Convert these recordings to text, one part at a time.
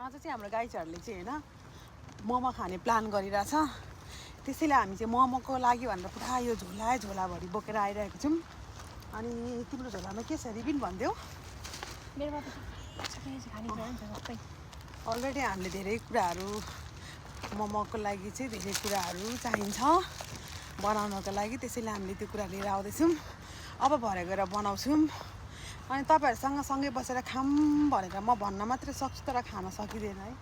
आज चाहिँ हाम्रो गाइजहरूले चाहिँ होइन मोमो खाने प्लान गरिरहेछ त्यसैले हामी चाहिँ मोमोको लागि भनेर पुरा यो झोलाभरि बोकेर आइरहेको छौँ अनि तिम्रो झोलामा के छ रिबिन भनिदेऊ अलरेडी हामीले धेरै कुराहरू मोमोको लागि चाहिँ धेरै कुराहरू चाहिन्छ बनाउनको लागि त्यसैले हामीले त्यो कुरा लिएर आउँदैछौँ अब भरे गएर बनाउँछौँ अनि तपाईँहरूसँग सँगै बसेर खाऊँ भनेर म भन्न मात्रै सक्छु तर खान सकिँदैन है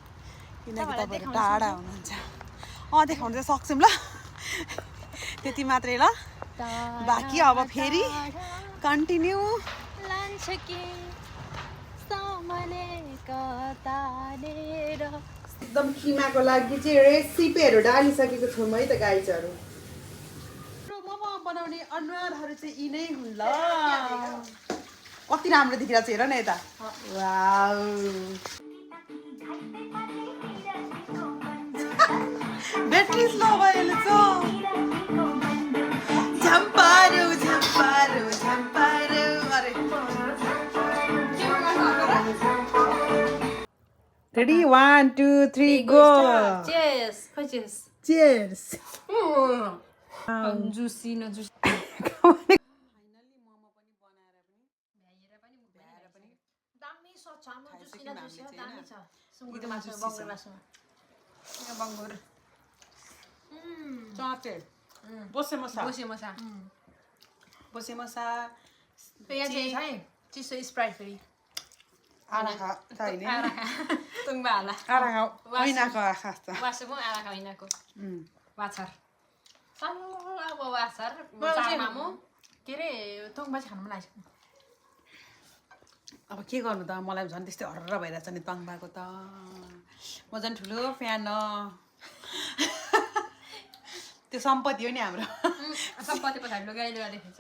किनकि तपाईँहरू टाढा हुनुहुन्छ देखाउनु चाहिँ सक्छौँ ल त्यति मात्रै ल बाँकी अब फेरि कन्टिन्यू एकदम किमाको लागि चाहिँ रेसिपीहरू डालिसकेको छौँ है त गाइजहरू मोमो बनाउने अनुहारहरू चाहिँ यी नै हुन् ल कति राम्रो देखिरहेको छ हेर न यता ब्याट्री स्लो भइहाल्छ झम्पारो झम्पारो झम्पारो अरे ready 1 2 3 go Cheers. Cheers. Cheers Juicy no juicy. Bose mosa. Chiso Sprite free. Araka, tiny. Tungbala. Araka, oinako akasta. Wasmo araka oinako. Water. अब वासर चारमा म के अरे तङबाजी खानु मन लागेको अब के गर्नु त मलाई झन् त्यस्तै हर्र भइरहेछ नि तङबाको त म झन् ठुलो फ्यान त्यो सम्पत्ति हो नि हाम्रो सम्पत्ति पछाडि गाईले देखेछ